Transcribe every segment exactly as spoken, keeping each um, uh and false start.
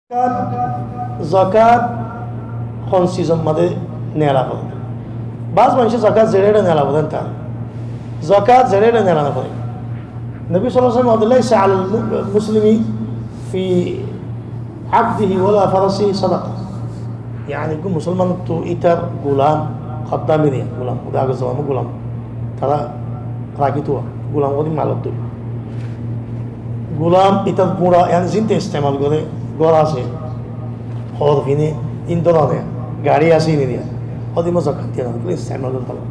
Zakat, zakat hon sizor mazé nela foré? Báz maincé zakat zeré nela foré, tar zakat zeré nela no foré. Nobi sallallahu alaihi wasallam hoór de, "Laisa alal mu-, muslimi fi abdihi wala farasihi sadaqa." Yani, ekzon musolmanottu ítar gulam, hóddam iniya, gulam, óde agor zomana gulam, tará rakíto, gulam óde malottu. Gulam, ítar gura, yani zinte istemal goré, gór asé, hór fine, in dóroner, gari asé, iniya, hóde zakat diya no foré, istemal goré félaiye.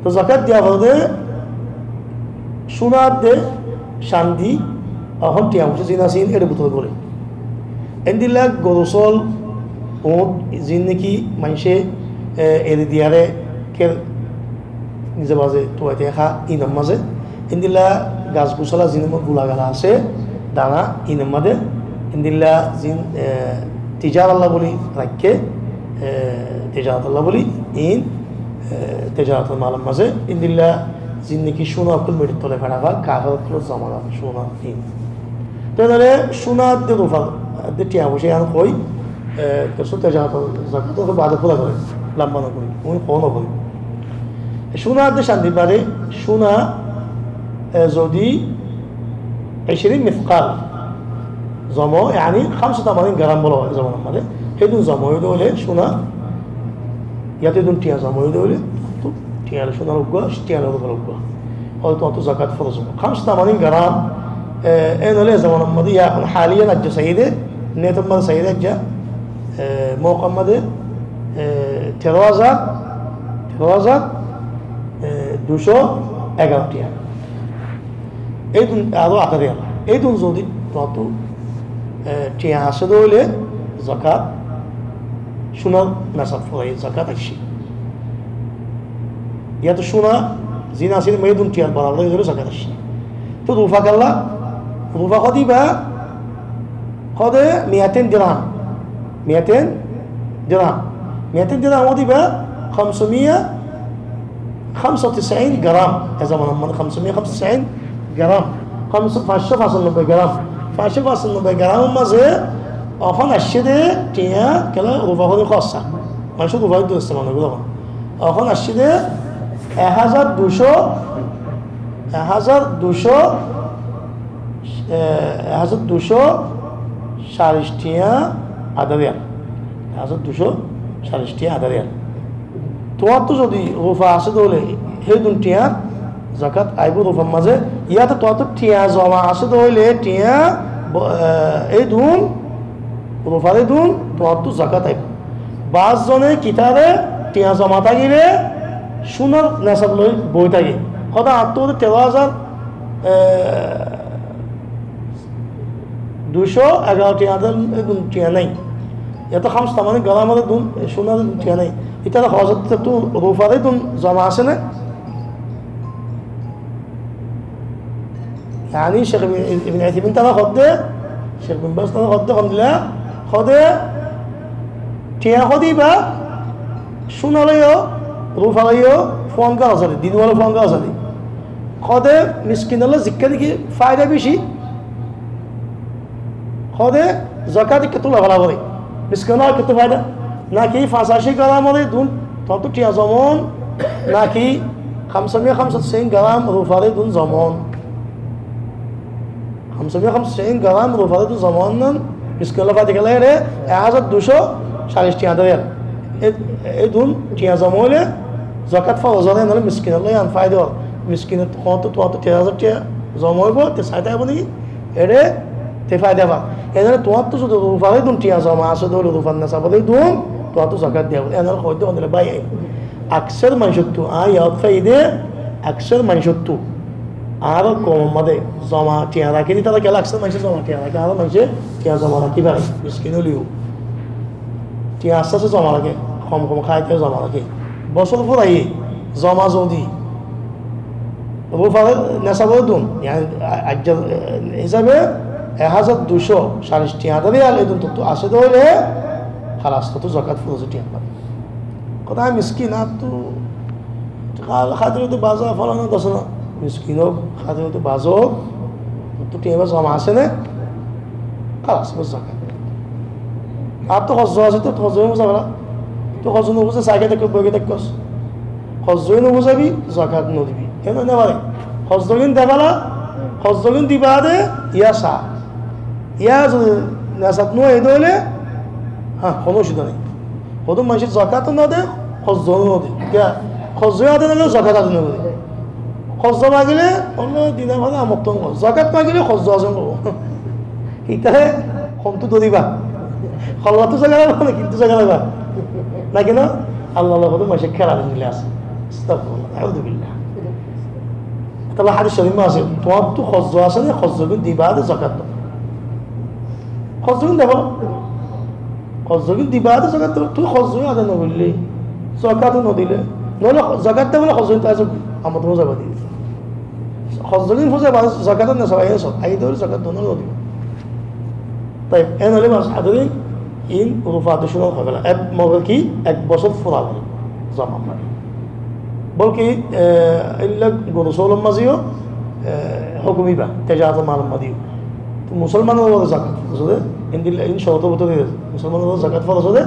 Toh zakat diya foré de cúna de, candi, ehón tiañ foicá zin asé, ín ere bútore goré. Endilla goru sóol, uñth, zin niki maincé, e, eri diyaré, ker nize baze tuaite há, inor mazé. Endilla gas gusala zin gula gala asé, dana, inor mazé. Endilla zin, e, tijaralla buli raikké, e, tijaratolla buli, in, e, tijarator malor mazé. Endilla zin niki cúna ókkol meçir tole fera fa, kafer ókkolor zomana cúna in. Te dóre cúna de rufa de tiañ foicá yián hoi, e, to cúna tijarator zakat to bade fura goré, lamba no goré, ui hoi no goré. Cúna de candi bade, cúna, e, zodi ecírin misqal zoma, yani hamsa tamanin gram bola hoi zoma amare, hédun zoma óiye de óile cúna, yáte hédun tiañ zoma óiye de óile, to tiañ cúnar uggwá, tiañ rufar uggwá. Óile tuáñttu zakat foroz óibo. Hamsa tamanin gram, e, en óile e zomanar mazé, ya ehón haliyan aijja saiyé de, netor mazé saiyé de aijja, e, mouka mazé, e, teró házar, teró házar, e, duicó egaró tiañ. Éidun aró añçáro riyal. Éidun zodi tuáñttu, e, tiañ asé de óile zakat, cúnar nesab fore zakat aiccé. Yáto cúna zin asé de, éidun tiañr borabor óile zakat aiccé. Toh rufa kalla, rufa hodé íba, hodé miyatain dirham. Miyatain dirham. Miyatain dirham hodé íba, hamsa miya hamsa wa tis'in gram. E zomanar mazé hamsa miya hamsa wa tis'in gram. Hamsa, fañs cót fañsanobboi gram. Fañs cót fañsanobboi gramor mazé ehón aiccé de tiañ, kiyólla rufa hodé hossa. Maincé rufa hodé istemal no goré ehón. Ehón aiccé de ek házar duicó, ek házar duicó, e, ek házar duicó callic tiañ añçáro riyal. Ek házar duicó callic tiañ añçáro riyal. Tuáñttu zodi rufa asé de óile hédun tiañr zakat aibó rufar mazé, yáto tuáñttu tiañ zoma asé de óile tiañ bo-, e, éidun, rufar éidun tuáñttu zakat aibó. Báz zone kitare tiañ zoma tákile cúnar nesab loi boi táke. Hodé añáttu teró házar, e, duicó egaró tiañ, éidun tiañ nai. Yáto hamsa tamanin gramor éidun, e, cúnar éidun tiañ nai. Ítara hoór de tuáñttu rufar éidun zoma asé né? Yani Cék Ibn, Ibn Uthaymin tará hoór de, Cék Bin Baz tará hoór de, hondilla, hoór de, tiañ hodé íba, cúna loi yó, rufa loi yó, fuan gora za de, din wala fuan gora za de. Hoór de, miskinolla zikká niki faida beci, hoór de, zakat ikká tula fela fore. Miskin ókkol ekkán faida. Naki fañsaci gramor éidun, tuáñttu tiañ zomon, naki hamsa miya hamsa wa tis'in gram rufar éidun zomon. Hamsa miya hamsa wa tis'in gram rufar éidun zomon nan, miskinolla faida kiyólla ére, ek házar duicó callic tiañ añçáro riyal. E, éidun tiañ zoma óile, zakat foroz óile, en óile miskinolla yián faida óibo. Miskinor hoóñttu tuáñttu teró házar tiañ zoma óibo, te saita óibo niki? Ére te faida fa. Ene tuáñttu zodi rufar éidun tiañ zoma asé de óile, rufar nesab óile éidun, tuáñttu zakat diya foribo. Ene hoór de hondilla bái, aksar maincóttu, añí yad faiyí de, aksar maincóttu, añárar koumor mazé zoma tiañ raké de, tará kiyólla aksar maincé zoma tiañ raké, añárar maincé tiañ zoma rakí fare, miskin óileyo. Tiañ asté asté zoma raké, hom hom háite zoma raké. Bosór furaiye zoma zodi rufar nesab óiye dun, yani, a-, aijjar, e, hísabe ek házar duicó callic tiañ añçáro riyal, éidun tuáñttu asé de óile, halas, tuáñttu zakat foroz tiañ. Hodé añí miskin, añáttu há-, hátir óite bazo, folana dosana, miskin ók, hátir óite bazo ók, tuáñttu tiañ íba zoma asé né, halas, bos zakat. Ar to horzó asé, to horzó no buzá fela. To horzó no buzá, saigé táikos, boigé táikos. Horzó no buzábi, zakat no dibi. Kené no fare? Horzógin de fela, horzógin diba de, yá sa. Yá zodi nesab no óile, há, hono osubida nai. Hodún maincé zakat no de, horzó no de. Kiyá? Horzó ade no óile zakat ade no óile. Horzó magile, óile dina fana amotton. Zakat magile horzó asé. Itare hontú doriba. Holla tu zaga laiba, kintu zaga laiba. Naki no? Allah Allah, hodún maincé kéla dile asé. Astagfirullah, auzubillah. Etolla hadis shorif ma asé, tuáñttu horzó asé né, horzógin diba de zakat do. Horzógin de fela. Horzógin diba de zakat do, tui horzó ade no goille, zakat no dile. Noóile zakat de fela, horzógin to asé, amotton zaba diye. Horzógin fusai bade zakat nesab aiyé, aiyé de óile zakat no dibo. Taib, en óile mas hadorin, in rufa dusúnor hoi fela. Ek, mogor ki, ek bosór fura óile zoma fore. Bolki, e, illa goru sóolor mazé yó, e, hókum iba, tejarotor malor mazé yó. To musolmanor uore zakat foroz de, endilla in corotor bútore musolmanor uore zakat foroz de,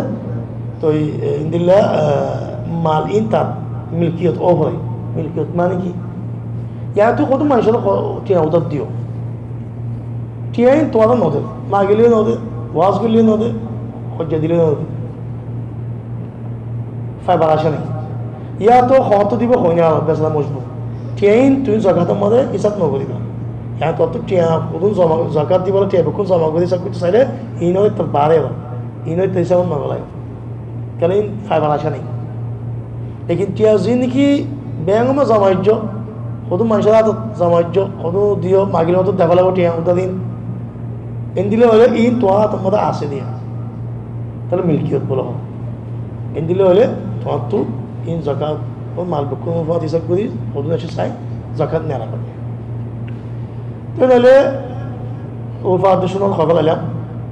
to, e, endilla, e, mal in tar milkiyot ó fore. Milkiyot mane ki? Yá tui hodún maincóre ho-, thiañ udar diyo. Thiañ in tuáñre no de, magile no de, waz goille no de, hoijja dile no de. Faibar aca nai. Yá to hoñttu dibo, hoñttu besara mojbur. Thiañ in tui zakator mazé hísab no goriba. Yá to thiañ hodún zoma, zakat dibolla thiañ bekkún zoma gori hísab goitte saile, in óile tor bare óibo. In óile tor hísabot no golayo. Kiyólla in faibar aca nai. Lekin thiañ zin ki bengoma zoma goijjo, hodún maincór átot zoma goijjo, hodún diyo, magile hodún de fela thiañ udar din. Endilla óile in tuáñr átor mazé asé de. Tóile milkiyot bóla hoó. Endilla óile tuáñttu in zakat ó mal bekkún fúañti hísab gori, hodún asé sai, zakat nena foribo. Tóile rufa dusúnor hoi felailam,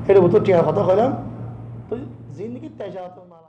ér bútore thiañr hotá hoilam, to zin ki tejarotor mal